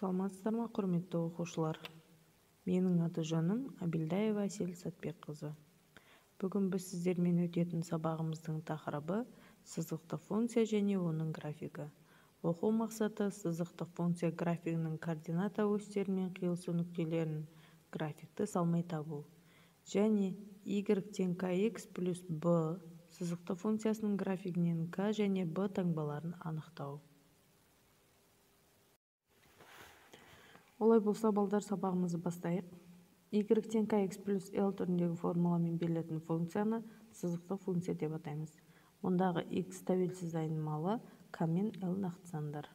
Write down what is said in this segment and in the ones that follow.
Саламатсыздар ма, құрметті оқушылар? Менің аты-жөнім Әбілдаева Әсел Сәтбекқызы. Бүгін біз сіздермен өтетін сабағымыздың тақырыбы сызықты функция және оның графигі. Оқу мақсаты сызықты функция графигінің координата осьтері мен қиылысу нүктелерін графикті салмай табу және y тең kx плюс b сызықты функциясының графигінен k және b таңбаларын анықтау. Олай болса, балдар, сабағымызды бастайық. Y тең kx плюс l түріндегі формуламен берілетін функцияны сызықты функция деп атаймыз. Ондағы x тәуелсіз айнымалы, k мен l нақты сандар.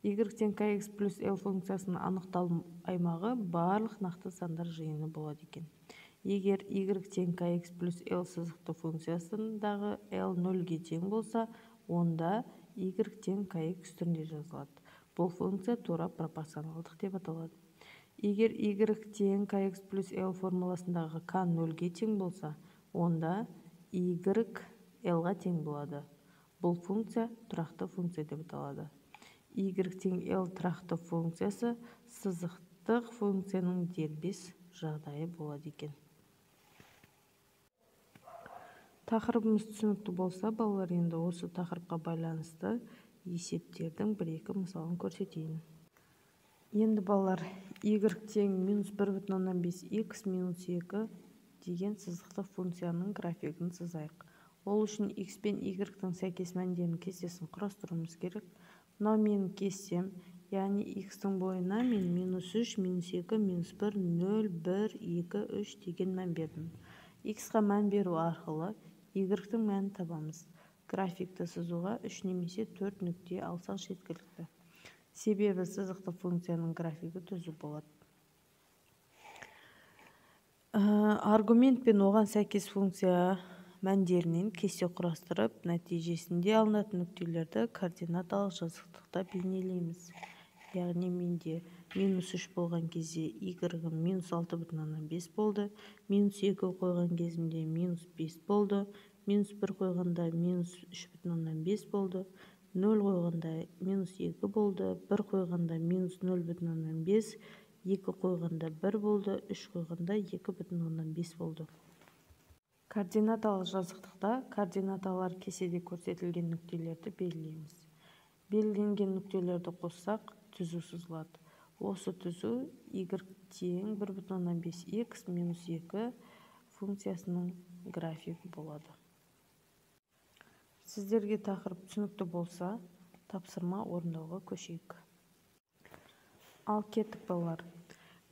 Y тең kx плюс l функциясының анықталым аймағы барлық нақты сандар жиыны болады екен. Егер y тең kx плюс l сызықты функциясындағы l 0-ге тең болса, онда y тең kx түрінде жазылады. Бұл функция тура пропорционалдық деп аталады. Егер y тең kx плюс l формуласындағы k 0-ге тең болса, онда y l-ға тең болады. Бұл функция тұрақты функция деп аталады. Y тең l тұрақты функциясы сызықтық функцияның дербес жағдайы болады екен. Тақырыбымыз түсінікті болса, балалар, енді осы тақырыпқа байланысты есептердің бір-екі мысалын көрсетейін. Енді, балалар, y тең минус 1,5 x минус 2 деген сызықты функцияның графигін сызайық. Ол үшін x пен y-тің сәйкес мәндерінің кестесін құрастыруымыз керек. Мынау менің кестем, яғни x-тің бойына мен минус 3, минус 2, минус 1, 0, 1, 2, 3 деген мән бердім. X-қа мән беру арқылы y-тің мәнін табамыз. Графикті сызуға 3 немесе 4 нүкте алсақ жеткілікті. Себебі сызықты функцияның графигі түзу болады. Аргумент пен оған сәйкес функция мәндерінен кесте құрастырып, нәтижесінде алынатын нүктелерді координаталық жазықтықта бейнелейміз. Яғни менде минус 3 болған кезде y минус 6,5 болды, минус 2 қойған кезімде минус 5 болды, минус 1 қойғанда минус 3,5 болды, 0 қойғанда минус 2 болды, 1 қойғанда минус 0,5, 2 қойғанда 1 болды, 3 қойғанда 2,5 болды. Координаталық жазықтықта координаталар кестеде көрсетілген нүктелерді белгілейміз. Белгіленген нүктелерді қоссақ, түзу сызылады. Осы түзу y тең 1,5 x минус 2 функциясының графигі болады. Сіздерге тақырып түсінікті болса, тапсырма орындауға көшейік. Ал кеттік, балалар.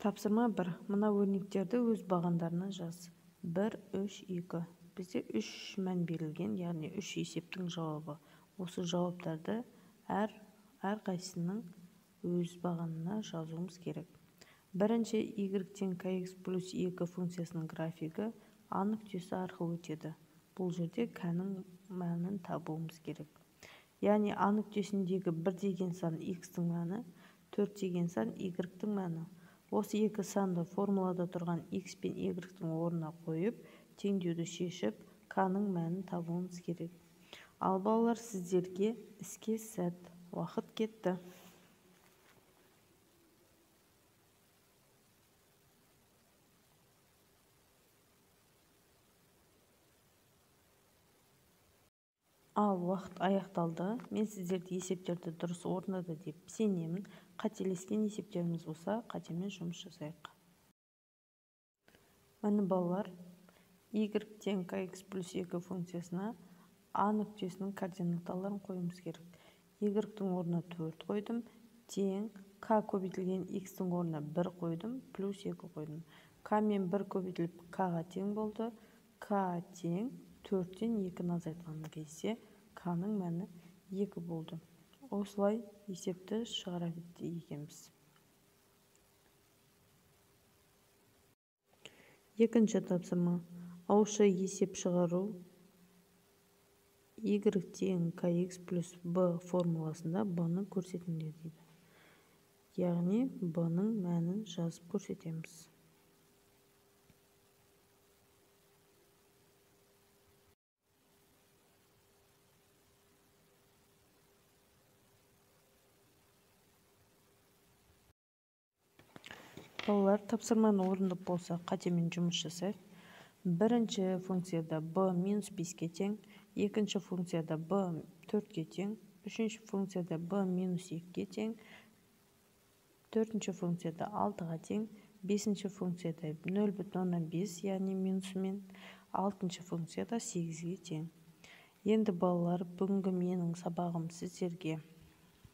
Тапсырма 1. Мына өрнектерді өз бағандарына жаз. 1, 3, 2. Бізде 3 мән берілген, яғни 3 есептің жауабы. Осы жауаптарды әрқайсының өз бағанына жазуымыз керек. Бірінші y тең kx плюс 2 функциясының графигі а нүктесі арқылы өтеді. Бұл жерде k-ның мәнін табуымыз керек. Яғни а нүктесіндегі 1 деген сан x-тің мәні, 4 деген сан y-тің мәні. Осы екі санды формулада тұрған x пен y-тің орнына қойып, теңдеуді шешіп, k-ның мәнін табуымыз керек. Ал балалар, сіздерге іске сәт. Уақыт кетті. Ал уақыт аяқталды. Мен сіздерді есептерді дұрыс орындады деп сенемін. Қателескен есептеріміз болса, қатемен жұмыс жасайық. Міне, балалар, y тең kx плюс 2 функциясына а нүктесінің координаталарын қоюымыз керек. Y-тің орнына 4 қойдым, тең k көбейтілген x-тің орнына 1 қойдым, плюс 2 қойдым. K мен 1 көбейтіліп k-ға тең болды. K тең 4-тен 2-ні азайтқан кезде k-ның мәні 2 болды. Осылай есепті шығара екенбіз. Екінші тапсырма. Ауызша есеп шығару y тең kx плюс b формуласында b-ны көрсетіңдер дейді. Яғни b-ның мәнін жазып көрсетеміз. Балалар, тапсырманы орындап болса, қатемен жұмыс жасайық. Бірінші функцияда b минус 5-ке тең, екінші функцияда b 4-ке тең, үшінші функцияда b минус 2-ге тең, төртінші функцияда 6-ға тең, бесінші функцияда 0,5, яғни минусымен, алтыншы функцияда 8-ге тең. Енді, балалар, бүгінгі менің сабағым сіздерге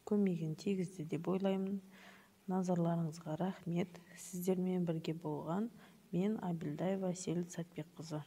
көмегін тигізді деп ойлаймын. Назарларыңызға рахмет. Сіздермен бірге болған мен, Әбілдаева Әсел Сәтбекқызы.